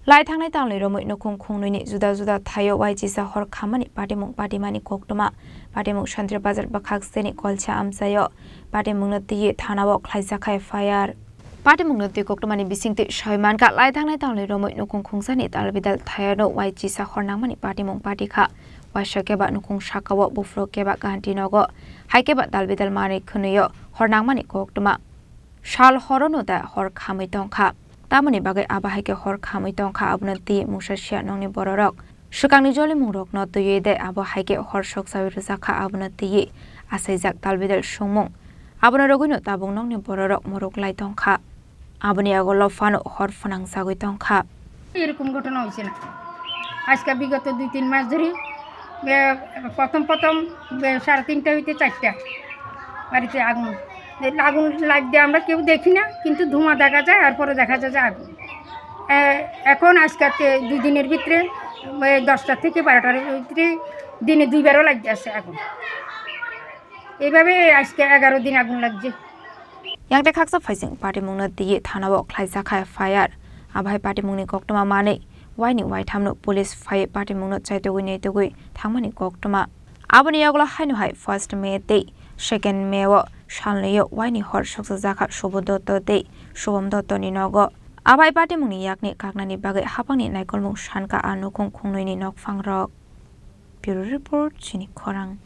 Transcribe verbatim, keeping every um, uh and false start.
Lai thangnai talni romwi nukhung khungnwini juda juda thaio uaisisa hor khamani patimung patimani koktwma. Patimung Santri Bazar bwkhak seni Kolcha amchaio patimungno twiwi thanao khlaijak kha F I R. Patimungno twi koktwmani bisingtwi soi mankha, lai thangnai talni romwi nukhung khungsani talbidal thaiano uaisisa hor nangmani patimung patikha. Uaisa keba nukhung sakao, buphuru keba ganti nogo, hai keba talbidal manwi khwnwio hor nangmani koktwma. Sal horono da hor khamwi tongkha. Tamoni bagwi abo hai khe hor khamwi tongkha, abono twi mungsa sia nokni bororok. Swkangni jolimungrokno twiwi de abo hai khe hor soksawi rwjakha, abono twiwi achaijak talbidal songmung. Abono rwgwino tabuk nokni bororok morok lai tongkha. Aboni yagulo phano hor phwnangjagwi tongkha. এরকম ঘটনা হয়েছে না। আজকে বিগত দুই তিন মাস ধরে, এ, প্রথম প্রথম, এ, সাড়ে তিনটা হইতে চারটা বাড়িতে আগুন। এ, আগুন লাগতে আমরা কেউ দেখি না, কিন্তু ধোঁয়া দেখা যায়, আর পরে দেখা যায় যে আগুন। এ, এখন আজকে তে-, দুই দিনের ভিতরে, এ, দশটা থেকে বারোটার ভিতরে দিনে দুইবারও লাগতে আছে আগুন। এইভাবে আজকে এগারো দিন আগুন লাগছে। Yang tei khaksa phaising patimungno twiwi thanao khlaijakha F I R. Abo hai patimungni koktwma manwi waini waithamno police phaiwi patimungno chaitugwi naitugwi thangmani koktwma. Aboni yagulo haino hai first May tei second May o salnwio waini hor soksajakha Subodh Dotto tei Shubham Dotto ni nogo. Abo hai patimungni yakni kaknani bagwi hapangni naikolmung sankha a nukhung khungnwini nokphangrok. Bureau Report, Chini Khorang.